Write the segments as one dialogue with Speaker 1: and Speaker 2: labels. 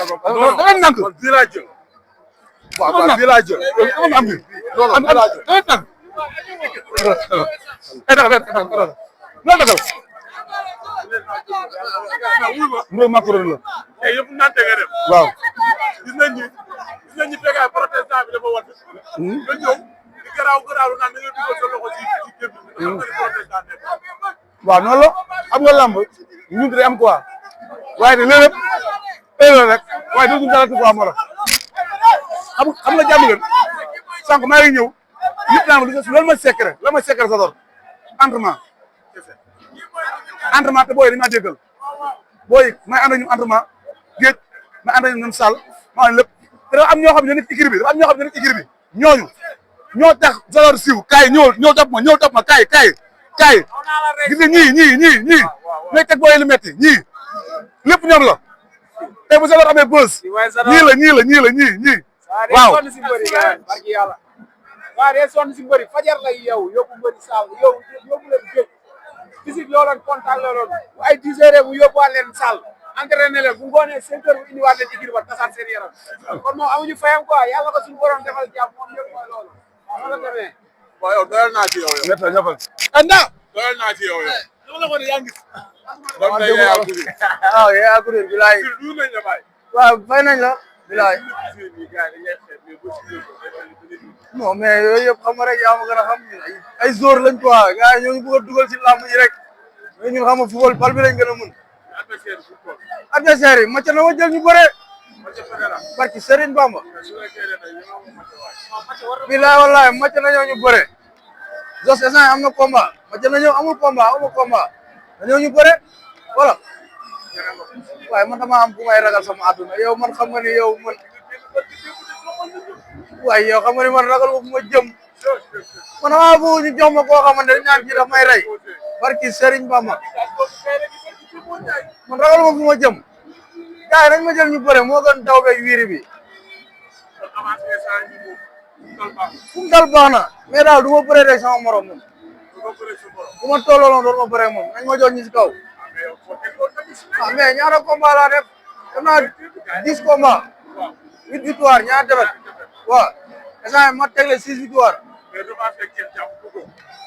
Speaker 1: non da ngeen nank
Speaker 2: bii laa jël.
Speaker 1: waaw bii laa jël. am bi
Speaker 2: non bii laa jël.
Speaker 1: da ngeen nank. loolu dagal. Ndoye macaroni la.
Speaker 2: tey yëpp nante nga dem.
Speaker 1: waaw.
Speaker 2: gis nañ ni Bécaye protestant bi dafa wat. nga ñëw di garaaw naan da ngay dugal sa loxo ci kër bi. protestant nekk.
Speaker 1: waaw noonu la xam nga lamb ñun day am quoi waaye de léeg-léeg erreur rek waaye dootuñu dara quoi moo tax xam nga jàmm leen sànq maa ngi ñëw ñëpp naa ma loolu mooy secret la mooy secret sa door entraînement te booy dañu maa déggal booy may ànd ak ñu entraînement géej may ànd ak ñoom sall maa lépp te dafa am ñoo xam ne ñoo nekk écurie bi dafa am ñoo xam ne ñoo nekk écurie bi ñoo tax sa door siiw kaay ñëw topp ma kaay gis nga ñii ñooy teg booy lu metti ñii lépp ñoom la tey bu sa door amee bës ñii waaw
Speaker 3: waaw day sonn si mbëri fajar lay yow yóbbu mbëri saal yóbbu leen géej physique looloon contact looloon bu ay 10 heures mu yóbbuwaat leen saal entraîné leen bu ngoonee 5 heures bu indiwaat leen équipe ba tasaat seen yaram kon moom amuñu fayam quoi yàlla ko suñu borom defal jàmm moom yëpp mooy loolu waaw la demee.
Speaker 2: waaw yow doyal naa ci yow.
Speaker 1: ñëppal
Speaker 2: anda doyal naa ci yow. dama la ko ne yaa ngi gis. donc tey yaa ngi gis.
Speaker 3: waaw yaa ngi gis bilaay. waaw fay nañ la. bilaay. non mais yooyu yëpp xam nga rek yaa ma gën a xam ay jour lañ quoi gars yi ñooñu bëgg a dugal ci làmb yi rek mais ñun xam nga football bal bi lañ gën a mën. adversaire yi macca na ma jël ñu bëre. barki Serigne Bamba. bilaay wallaay macca na ñoo ñu bëre. Jos instant am na combat macca na ñëw amul combat dañoo ñu bëre voilà. waaye man dama am ku may ragal sama àdduna yow man xam nga ni yow man. waaye yow xam nga ni man ragal ko fu ma jëm man damaa bëgg ñu jox ma koo xamante ne ñaan kii daf may rey barki Serigne Bamba man ragal ko fu ma jëm gars yi dañ ma jël ñu bëre moo gën daw beeg wiiri bi fu mu dal baax na mais daal du ma bëree rek sama morom moom bu ma tolloo doon ma bëree moom nañ ma jox ñu si kaw ah mais ñaata combat laa def naa 10 combat 8 victoire ñaata defet waaw instant ma tegle 6 victoire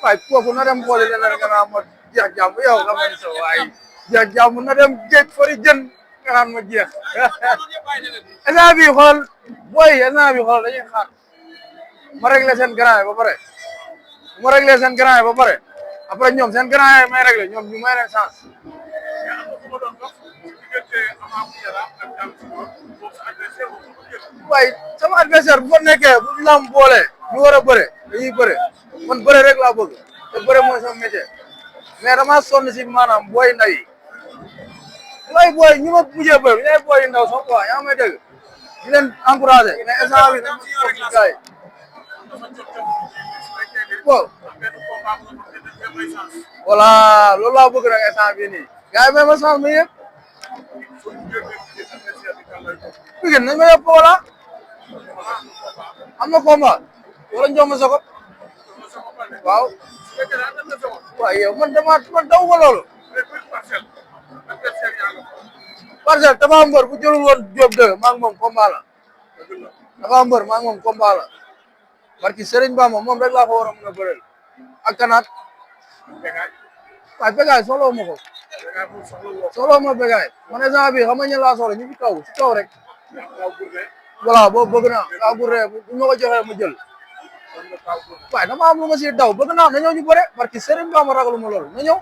Speaker 3: waaye foofu na dem xooli leen rek nga naan ma jeex jàmm yow xam nga ni sa waay jeex jàmm na dem géej fori jën nga naan ma jeex instant bi xool booy instant bi xool dañuy xaar ma réglé seen grand yi ba pare après ñoom seen grand yi may réglé ñoom ñu may leen chance waaye sama adversaire bu fa nekkee bu lam boole ñu war a bëre dañuy bëre man bëre rek laa bëgg te bëre mooy sama métier mais dama sonn si maanaam booy ndaw yi booy ñu ma mujjee bëre ñooy booy ndaw sax quoi yaa may dégg di leen encouragé mais instant bi dama soog si gars yi bon voilà loolu laa bëgg nag instant bii nii gars yi may ma chance mi yëpp Pikine nañ ma yóbbu wala am na combat wala ñoom ma soko waaw yow man daw ma loolu parcelle dafa mbër bu jëlul woon Diop de maa ngi moom combat la dafa mbër maa ngi moom combat la barki Serigne Bamba moom rek laa ko war a mën a bëreel ak kanaat waaye Bécaye soxla ma ko soxla ma Bécaye man instant bi xam nga ñen laa soxla ñu fi kaw si kaw rek voilà boobu bëgg naa kaa guree bu ma ko joxee ma jël waaye dama am lu ma si daw bëgg naa na ñëw ñu bëre parce que Serigne Bamba ragaluma loolu na ñëw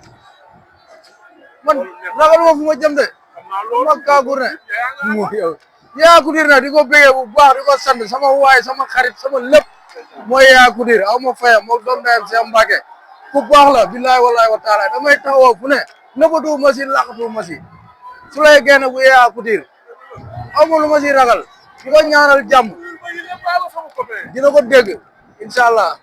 Speaker 3: man ragaluma fu ma jëm de ma kaa guree yow yaa ku dir na di ko bégee bu baax di ko sant sama waay sama xarit sama lépp mooy yaa ku dir aw ma fayam moo doom dayam Cheikh Mbacke ku baax la billahi wallahi wa taala damay taxawoo fu ne nëbbatu ma si laqatu ma si su lay génn bu yaa ku dir amul lu ma si ragal di ko ñaanal jàmm dina ko dégg incha allah